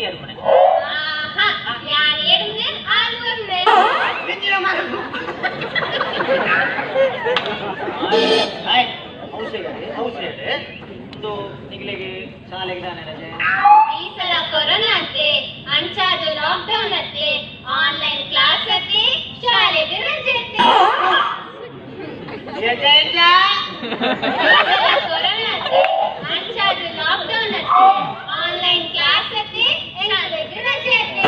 ಎಡ್ಮನೆ. ಆಹಾ, ಯಾನ್ ಎಡ್ಮನೆ ಆಲ್ ಒರ್ನೆ. ನಿಂಜಿನ ಮರ. ಆಯ್ ಔಷಧಿ ಔಷಧಿ ಒಂದು ನಿಗ್ಲಿಗೆ ಶಾಲೆಗೆ ದಾನೆ ರಜೆ? ಈ ಸಲ ಕೊರೋನಾ ಅತ್ತೆ, ಅಂಚಾದ ಲಾಕ್ ಡೌನ್ ಅತ್ತೆ, ಆನ್ಲೈನ್ ಕ್ಲಾಸ್ ಅತ್ತೆ, ಶಾಲೆಗೆ ರಜೆ ಅತ್ತೆ. ರಜೆ ಇಲ್ಲ. ಈ ಸಲ ಕೊರೋನಾ ಅತ್ತೆ, ಅಂಚಾದ ಲಾಕ್ ಡೌನ್ ಅತ್ತೆ, ಆನ್ಲೈನ್ ಕ್ಲಾಸ್ ಅತ್ತೆ, ಶಾಲೆಗೆ ರಜೆ ಅತ್ತೆ.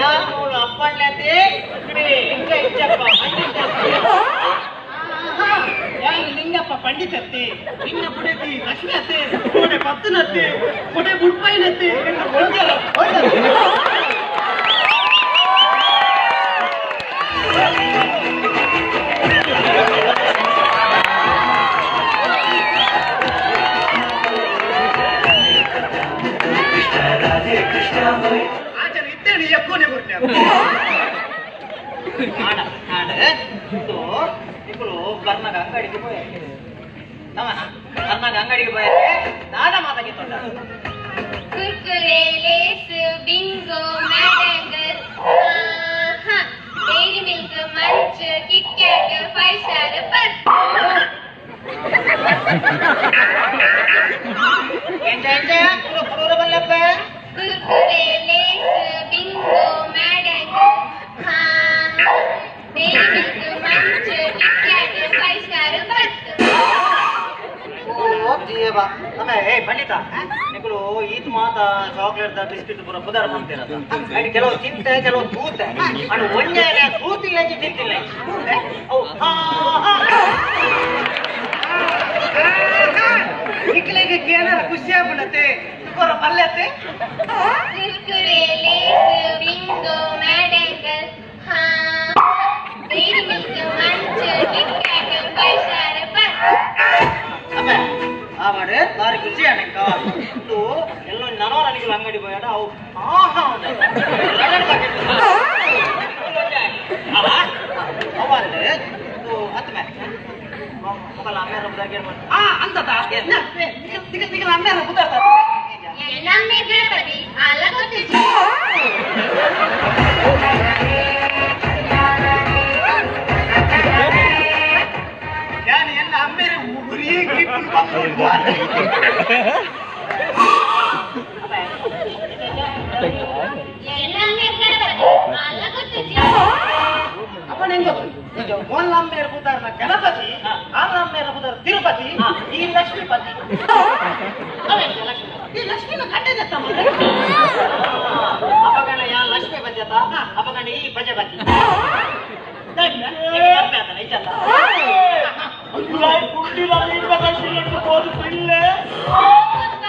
ಯಾರು ಮೂರು ಅಪ್ಪಣ್ಣತೆ ಲಿಂಗ ಇಚ್ಚಪ್ಪ ಪಂಡಿತ. ಯಾರು ಲಿಂಗಪ್ಪ ಪಂಡಿತತ್ತೆ, ನಿನ್ನ ಪುಡೆತಿ ಲಕ್ಷ್ಮಿ ಅತ್ತೆ, ಕೋಡೆ ಪತ್ತನತ್ತೆ, ಕೊಡೆ ಬುಡ್ಪೈನತ್ತೆ, ಎನ್ನ ಒಂಜರ ಒಂಜರ. ಆಚರಣೆ ಇತ್ತೇಳಿ ಎಕ್ಕೋನೆ ಕೊಟ್ಟೆ. ಆಡ ಆಡ ಇದು ಇಬ್ಬರು ಕರ್ನಾಗ ಅಂಗಡಿಗೆ ಪೋಯಾರೆ ತಮನ ಕರ್ನಾಗ ಅಂಗಡಿಗೆ ಪೋಯಾರೆ ದಾದ ಮಾತಾಗಿ ತೊಂಡ. ಕುರ್ಕುರೆ, ಲೇಸ್, ಬಿಂಗೋ, ಮ್ಯಾಡಂಗರ್, ಆಹಾ, Dairy Milk, Munch, KitKat, Five Star ಪರ್ತ್. ಎಂಜ ಎಂಜ ಪುರ ಪುರ ಬಲ್ಲಪ್ಪ. ಕುರ್ಕುರೆ, ಲೇಸ್, ಬಿಂಗೋ, ಮ್ಯಾಡಂಗರ್, ಆಹಾ, Dairy Milk, Munch, KitKat, Five Star ಪರ್ತ್. ಓ ಜೀವ ಅಮ್ಮ ಏ ಪಂಡಿತ, ನಿಕುಲು ಈತ್ ಮಾತ ಚಾಕ್ಲೇಟ್ the biscuit ಪೂರ ಪುದರ್ ಮಾಡ್ತೀರ. ಅಂಡ್ ಕೆಲವು ತಿಂತೆ, ಕೆಲವು ತೂತೆ. ಅಂಡ್ ಒಂಜೆ ತೂತಿಲ್ಲ, ತಿಂತಿಲ್ಲ ಅವು. ಹಾ ಹಾ. ನಿಕ್ಲೆಗೆ ಕೇನರ ಖುಷಿ ಆಗ್ಬಿಡತ್ತೆ ತುಕೋರ ಪಲ್ಯತ್ತೆ. ಕುರ್ಕುರೆ, ಲೇಸ್, ಬಿಂಗೋ, ಮ್ಯಾಡಂಗರ್, ಆಹಾ, Dairy Milk, Munch, KitKat, Five Star ಪರ್ತ್. ಅಮ್ಮ ಆ ಮಾಡು ಬಾರಿ ಖುಷಿ ಅಣ್ಣ. ಇದು ಎಲ್ಲೋ ನನೋ ನನಗೆ ಅಂಗಡಿ ಹೋಯಾಡ ಅವು. ಆಹಾ ಅವಂದು ಇದು ಹತ್ತು ಮೇ ಮೊಬೈಲ್ ಅಮ್ಮೇರ ಬುದಾಗಿ. ಆ ಅಂತದ ತಿಗ ತಿಗ ಅಮ್ಮೇರ ಬುದಾರ್ತ. ಎಲ್ಲಮ್ಮೆ ಗಣಪತಿ ಅಲ್ಲ ಗೊತ್ತಿಜ್ಜಿ. ಯಾನ್ ಎನ್ನ ಅಮ್ಮೇರೆ ಉರಿಯೇ ಗಿಪ್ಪು ಬಂದು. ಎಲ್ಲಮ್ಮೆ ಗಣಪತಿ ಅಲ್ಲ ಗೊತ್ತಿಜ್ಜಿ. ಅಪ್ಪ ನಿಂಗೆ ಮೊಲ್ಲಮ್ಮೇರ ಬುದಾರ್ನ ಗಣಪತಿ, ಆಲಮ್ಮೇರ ಬುದಾರ್ ತಿರುಪತಿ, ಈ ಲಕ್ಷ್ಮೀಪತಿ. ಈ ಲಕ್ಷ್ಮೀನ ಕಟ್ಟೆ ತಮ್ಮ. ಅಪಗಣ ಯಾ ಲಕ್ಷ್ಮೀ ಪಂಜತ, ಅಪಗಣ ಈ ಪ್ರಜಾಪತಿ. ಪುಂಡಿಲ. ಹೋಗಪ್ಪ.